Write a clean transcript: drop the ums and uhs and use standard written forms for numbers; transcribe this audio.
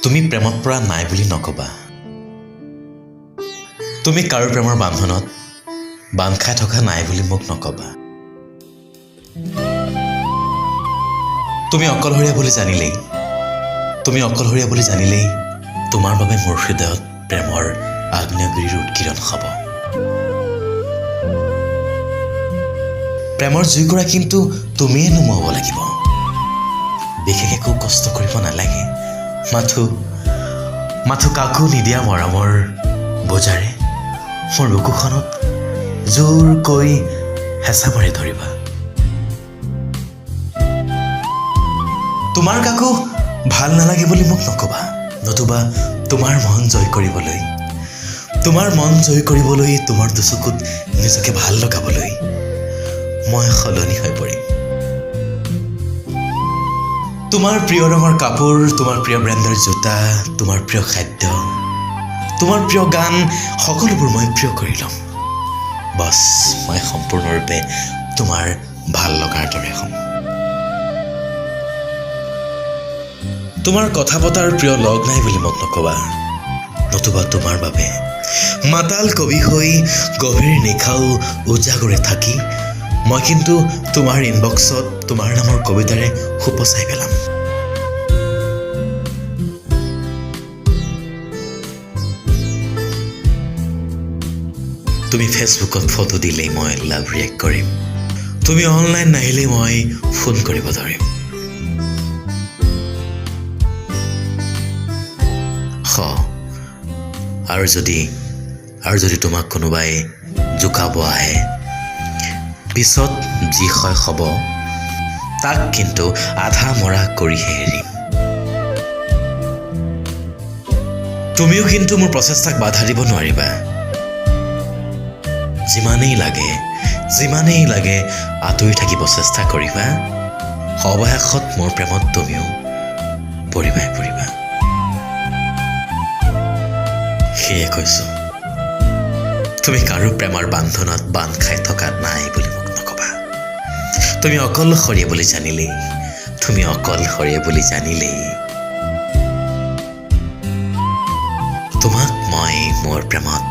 তুমি প্ৰেমত পৰা নাই বুলি নক'বা। তুমি কাৰো প্ৰেমৰ বান্ধোনত বান্ধ খাই থকা নাই বুলি মোক নক'বা। তুমি অকলশৰীয়া বুলি জানিলেই, তুমি অকলশৰীয়া বুলি জানিলেই তোমাৰ বাবে মোৰ হৃদয়ত প্ৰেমৰ আগ্নেয়গিৰিৰ উৎকীৰণ হ'ব। প্ৰেমৰ জুইকুৰা কিন্তু তুমিয়ে নুমুৱাব লাগিব। বিশেষ একো কষ্ট কৰিব নালাগে, মাথো কাকো নিদিয়া মৰমৰ বোজাৰে মোৰ বুকুখনত জোৰকৈ হেঁচা মাৰি ধৰিবা। তোমাৰ কাকো ভাল নালাগে বুলি মোক নক'বা, নতুবা তোমাৰ মন জয় কৰিবলৈ, তোমাৰ মন জয় কৰিবলৈ, তোমাৰ দুচকুত নিজকে ভাল লগাবলৈ মই সলনি হৈ পৰিম। তোমাৰ প্ৰিয় ৰঙৰ কাপোৰ, তোমাৰ প্ৰিয় ব্ৰেণ্ডৰ জোতা, তোমাৰ প্ৰিয় খাদ্য, তোমাৰ প্ৰিয় গান, সকলোবোৰ মই প্ৰিয় কৰি ল'ম। বছ, মই সম্পূৰ্ণৰূপে তোমাৰ ভাল লগাৰ দৰে হ'ম। তোমাৰ কথা পতাৰ প্ৰিয় লগ নাই বুলি মোক নক'বা, নতুবা তোমাৰ বাবে মাতাল কবি হৈ গভীৰ নিশাও উজাগৰে থাকি মই কিন্তু তোমাৰ ইনবক্সত তোমাৰ নামৰ কবিতাৰে সুপচাই পেলাম। তুমি ফেচবুকত ফটো দিলেই মই লাভ ৰিয়েক্ট কৰিম, তুমি অনলাইন নাহিলেই মই ফোন কৰিব ধৰিম। আৰু যদি তোমাক কোনোবাই জোকাব আহে, পিছত যি হয় হ'ব, তাক কিন্তু আধা মৰা কৰিহে এৰিম। তুমিও কিন্তু মোৰ প্ৰচেষ্টাক বাধা দিব নোৱাৰিবা। যিমানেই লাগে, যিমানেই লাগে আঁতৰি থাকিব চেষ্টা কৰিবা, অৱশেষত মোৰ প্ৰেমত তুমিও পৰিবাই পৰিবা। সেয়ে কৈছো, তুমি কাৰো প্ৰেমৰ বান্ধোনত বান্ধ খাই থকা নাই বুলি মোক নক'বা। তুমি অকলশৰীয়া বুলি জানিলেই, তুমি অকলশৰীয়া বুলি জানিলেই তোমাক মই মোৰ প্ৰেমত